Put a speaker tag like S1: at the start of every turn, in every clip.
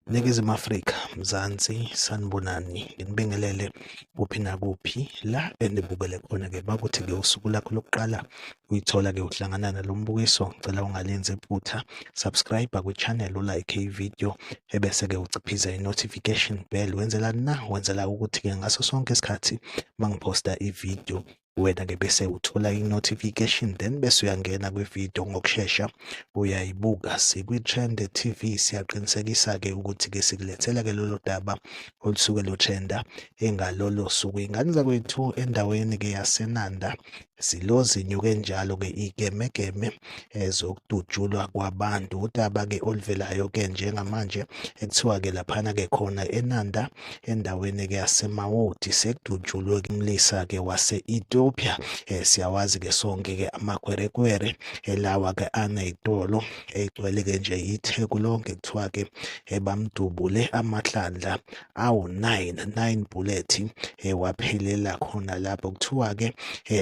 S1: Ningizimu Afrika, Mzansi, sanibonani, nginibingelele kuphi nakuphi la enibukele khona-ke. Bakuthi-ke usuku lakho lokuqala uyithola-ke uhlangana nalo mbukiso, ngicela ungalenzi iphutha, subscribe kwi-channel, ulike i-video, ebese-ke uciphiza i-notification bell. Wenzelani na? Wenzela ukuthi-ke ngaso sonke isikhathi mangiphosta i-video wena-ke bese uthola i-notification, then bese uyangena kwi-video ngokushesha uyayibuka. Sikwi-Trend TV, siyaqinisekisa-ke ukuthi-ke sikulethela-ke lolo daba olusuke lutrenda engalolo suku. Ingane zakwethu, endaweni-ke yaseNanda zilo zinyuke njalo-ke igemegeme ezokudutshulwa kwabantu. Udaba-ke oluvelayo-ke njengamanje ekuthiwa-ke laphana-ke khona eNanda, endaweni-ke yaseMawoti, sekudutshulwe umlisa-ke wase-Ethiopia. Siyawazi-ke sonke-ke amakwerekwere elawa-ke aney'tolo ey'gcwele-ke nje iTheku lonke. Kuthiwa-ke bamdubule amahlandla awu-9, 9 bullet, waphelela khona lapho. Kuthiwa-ke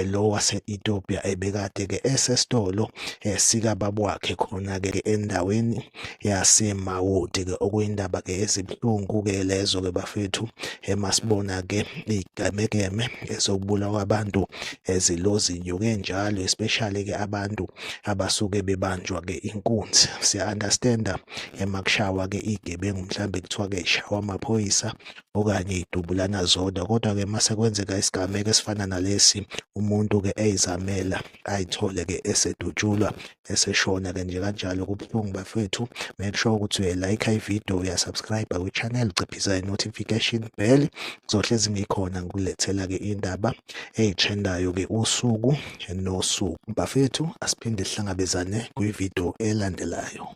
S1: lo wase-Ethiopia ebekade-ke esesitolo sikababa wakhe khona-ke endaweni yaseMawoti-ke, okuyindaba-ke ezibuhlungu-ke lezo-ke bafethu. Emasibona-ke iy'gemegeme ezokubulawa abantu ezilo zinyuke njalo, especially-ke abantu abasuke bebanjwa-ke inkunzi. Siya-understand-a emakushawa-ke iy'gebengu, mhlambe kuthiwa-ke y'shawa amaphoyisa okanye y'dubulana zodwa, kodwa-ke mase kwenzeka isigameko esifana nalesi, umuntu-ke ey'zamela ayithole-ke esedutshulwa, eseshona-ke nje kanjalo, kubuhlungu bafethu. Make sure ukuthi uyayilayikha ividiyo, uyasubscribe kwi-channel, uciphisa i-notification bell. Kuzohlezi ngikhona ngikulethela-ke indaba ey'trendayo-ke usuku nosuku. Bafethu, asiphinde sihlangabezane kwividiyo elandelayo.